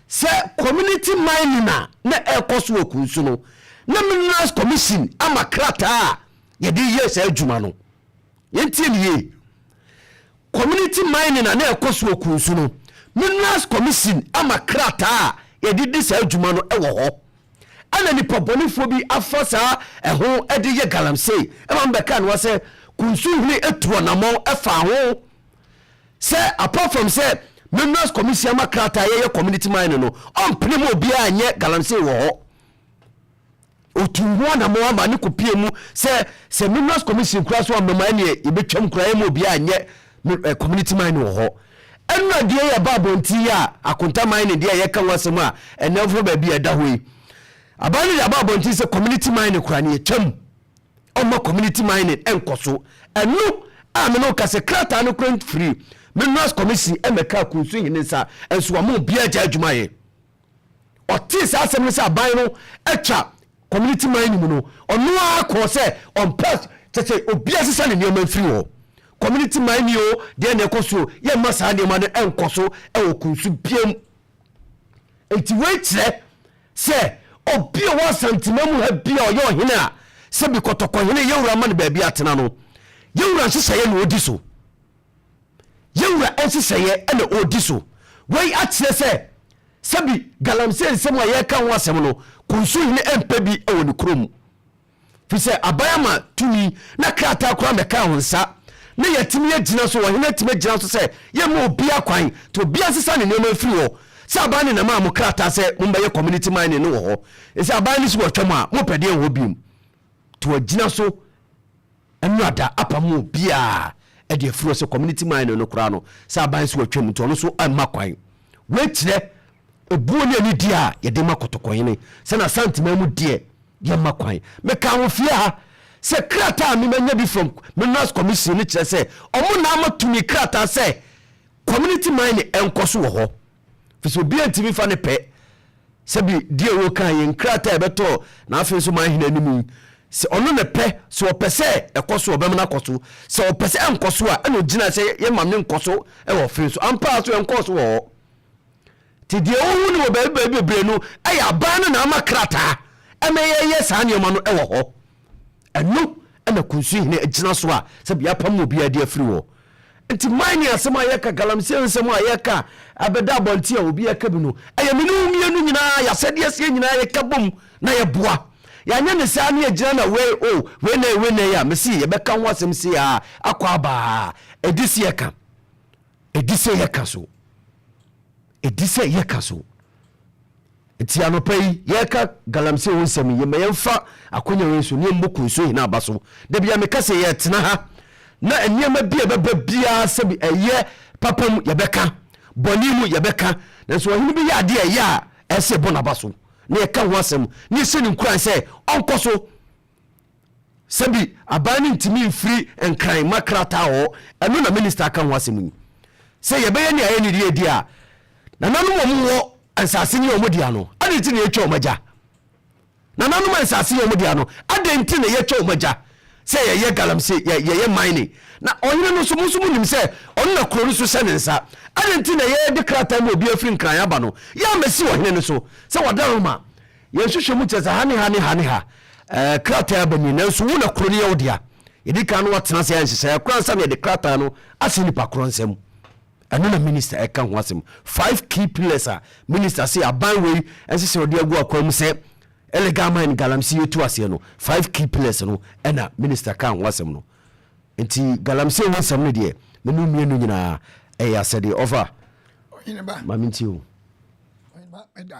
Sɛ community mining a na ɛrekɔ so wɔ Kunsu no, na Minerals Commission ama krataa a yɛde yɛ saa adwuma no. Yɛntie ne yie. Community mining a na ɛkɔ so wɔ Kunsu no, Minerals Commission ama krataa a yɛde di saa adwuma no wɔ hɔ. Ɛna nipa bɔnefoɔ bi afa saa ɛho de yɛ galamsey. Ɛma mbɛka no sɛ Kunsu hene atu ɔnamɔn ɛfa ho sɛ apart from sɛ Minerals Commission ama krataa yɛyɛ community mining no, ɔmpene mu obiara nyɛ galamsey wɔ hɔ. Otu ho anamɔ ama ne kopie mu sɛ Minerals Commission kura so amama, ɛneɛ yɛbɛtwam kura yɛ mu obiara nyɛ community mining wɔ hɔ. Ɛnna deɛ yɛ ba abɔnten yi a, Akonta Mining deɛ yɛka ho asɛm a ɛnɛ fo baabi a ɛda hɔ yi, aban no de aba abɔnten sɛ community mining kura ne yɛtwam, ɔma community mining ɛnkɔ so. Ɛno a me no ka sɛ krataa no kura firi Minerals Commission ɛmɛka Kunsu hene nsa, ɛnso wɔn obiara gya adwuma yɛ. Ɔtee saa asɛm no sɛ aban no atwa community mining mu no, ɔno ara kɔɔ sɛ ɔmpɛ kyɛ sɛ obiara sesa ne nneɛma mfiri hɔ. Community mining o deɛ na ɛkɔ so, yɛmma saa nneɛma no ɛnkɔ so ɛwɔ Kunsu biam. Nti wei kyerɛ sɛ obi a wɔ Asantema mu ha bi a ɔyɛ ɔhene a sɛbi Kɔtɔkɔhene yɛwura ma no baabi atena no, yɛwura nhyehyɛeɛ na ɔdi so, yɛwura nhyehyɛeɛ ɛna ɔdi so. Wei akyerɛ sɛ sɛbi galamsey nsɛm a yɛreka ho asɛm no, Kunsu hene ɛmpɛ bi ɛwɔ ne kurom, fi sɛ aban ama tumi na krataa koraa mɛka ho nsa na yɛtumi agyina so, wɔhene atumi agyina so sɛ yɛma obi akwan nti obi asesa ne nneɛma afiri hɔ, sɛ aban ne nam a mo krataa sɛ mombɛyɛ community mining no wɔ hɔ, ɛsɛ aban no si wɔtwam a mopɛ deɛ wɔ biom, nti wɔgyina so ɛno ada apam obiaa ɛde afiri hɔ sɛ community mining no koraa no sɛ aban so wɔtwam, nti ɔno so ɛmma kwan. Wɔakyerɛ ebuo ne ani di a yɛde ma Kɔtɔkɔhene sɛ na Asantema mu deɛ yɛma kwan. Meka ho fie ha sɛ krataa a memanya bi from Minerals Commission no kyerɛ sɛ ɔmo na ama tumi krataa sɛ community mining ɛnkɔ so wɔ hɔ, fi sɛ obiara ntumi fa ne pɛ. Sɛbi deɛ wɔ kan yɛn krataa a ɛbɛtɔ na afei nso maa hene anim yi sɛ ɔno ne pɛ sɛ ɔpɛ sɛ ɛkɔ so, ɔbɛma no akɔ so. Sɛ ɔpɛ sɛ ɛnkɔ so a, ɛna ogyina sɛ yɛma ne nkɔ so ɛwɔ firi so ampa so ɛnkɔ so wɔ hɔ. Nti deɛ wohu no wɔ baabi baabi bebree no, ɛyɛ aban no na ama krataa ɛma yɛyɛ saa nneɛma no ɛwɔ hɔ. Ɛno ɛna Kunsu hene agyina so a sɛ biapam obiara de afiri hɔ. Nti mining asɛm a yɛka, galamsey nsɛm a yɛka abɛda abɔnten a obi yɛka bi no, ɛyɛ mene wo mmienu nyinaa yɛasɛdeɛ seɛ nyinaa yɛka bom na yɛboa. Yɛanyɛ ne saa ne yɛgyina na wei o wei na wei na yɛ a mesi yɛbɛka ho asɛm sei a akɔ abaa. Ɛdi sɛ yɛka, ɛdi sɛ yɛka so, ɛdi sɛ yɛka so. Nti anɔpa yi yɛka galamsey ho nsɛm yi, yɛma yɛmfa akonya wei so ne yɛmmɔ Kunsu hene aba so. Da bia meka sɛ yɛtena ha na nneɛma bi a ɛbɛba biara, sɛbi ɛyɛ papa mu yɛbɛka, bɔne mu yɛbɛka, nanso ɔhene bi yɛ adeɛ ɛyɛ a ɛsɛ bɔ n'aba so na yɛka ho asɛm ne yɛhyɛ ne nkuran sɛ ɔnkɔ so. Sɛbi aban no ntumi mfiri Nkran ma krataa hɔ. Ɛno na minister aka ho asɛm yi sɛ yɛbɛyɛ ne ayɛ ne deɛ di a nananom ɔmo wɔ nsase ne ɔmo dea no ade nti na yɛtwa ɔmo agya. Nananom a nsase yɛ ɔmo dea no ade nti na yɛtwa ɔmo agya sɛ yɛyɛ galamsey, yɛyɛ mining, na ɔhene no nso mo nso mo nim sɛ ɔno na kuro no so hyɛ ne nsa. Ade nti na yɛde krataa mu obi afiri Nkran aba no yɛ amasi ɔhene no so sɛ wɔda Roma yɛnhwehwɛ mu kyerɛ sɛ ha ne ha ne ha ne ha krataa aba ni, nanso wo na kuro no yɛ wo dea. Yɛdi kan no watena sɛ yɛnhyehyɛ kora nsa na yɛde krataa no ahyɛ nipa korɔ nsam. Ɛno na minister ɛka ho asɛm, five key pillars a minister sɛ aban wei ɛnsɛ sɛ ɔde agu akwan mu sɛ illegal mine galamsey yɛtu aseɛ no. Five key pillars no ɛna minister ka ho asɛm no. Nti galamsey ho asɛm no deɛ, mene mmienu nyinaa ɛyɛ asɛdeɛ ɔfa. Ɔhene ba. Mame nti o. Ɔhene ba, meda.